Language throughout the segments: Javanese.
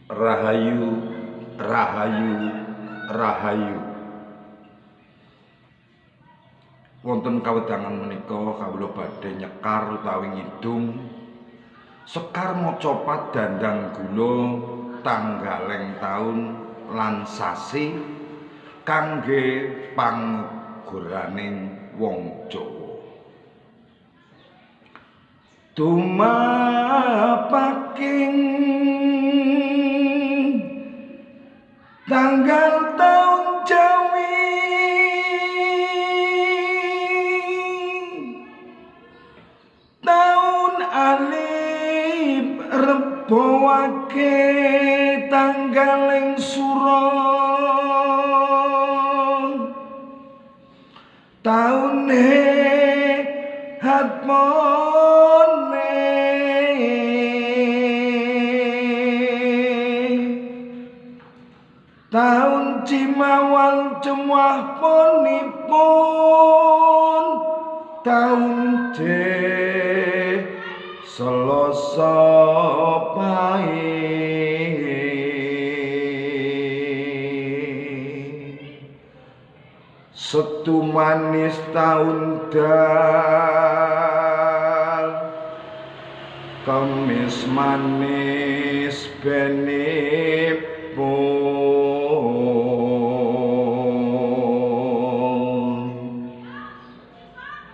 Rahayu, rahayu, rahayu. Wonten kawedangan menika kawula badhe nyekar utawi ngidung sekar macapat dandang gula tanggaleng taun lan sasi kangge panguguraning wong Jawa. Tumapaking tanggal taun Jawi, taun alif Rebo Wage tanggaling sura, taun hatmone taun Cimawal Jemuah ponipun, taun J Selasa Pahing, Setu manis taun dal, Kemis manis benipun,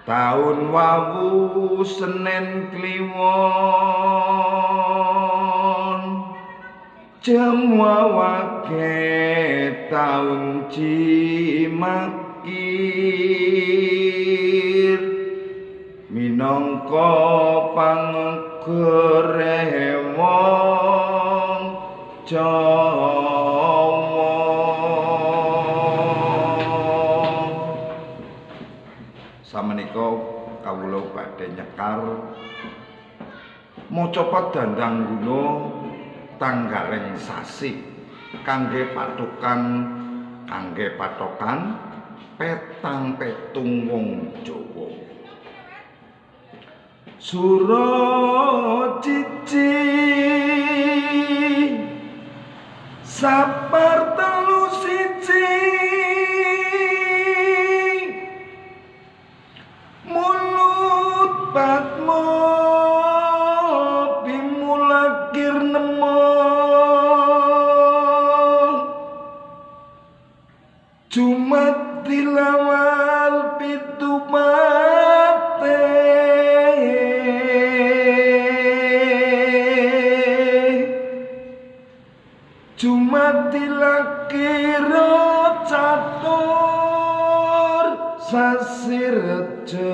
taun wawu Senen Kliwon, Jemuah Wage taun Cimakir, minangka pangegure wong Jawa. Samenika kawula badhe nyekar macapat dandang gula tanggaling sasi kangge patokan petang petung wong Jawa. Sura cici sapar telu siji, mulut patmo bimulakir nemo, Jumat dilawal pitu pate, Jumat dilakira catur sasi Recep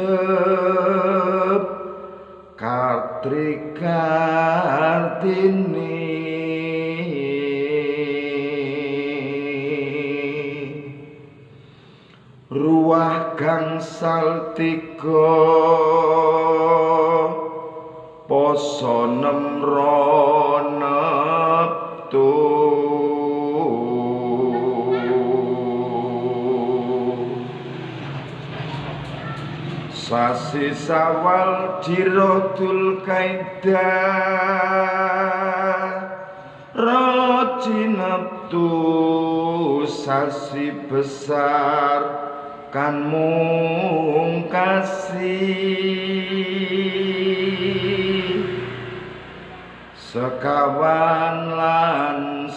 Kartri Kartini, ruwah gangsal tiga poso nem neptu, sasi Sawal Jirodul Kaidah Roji neptu, sasi besar kan mungkasi, sekawan lan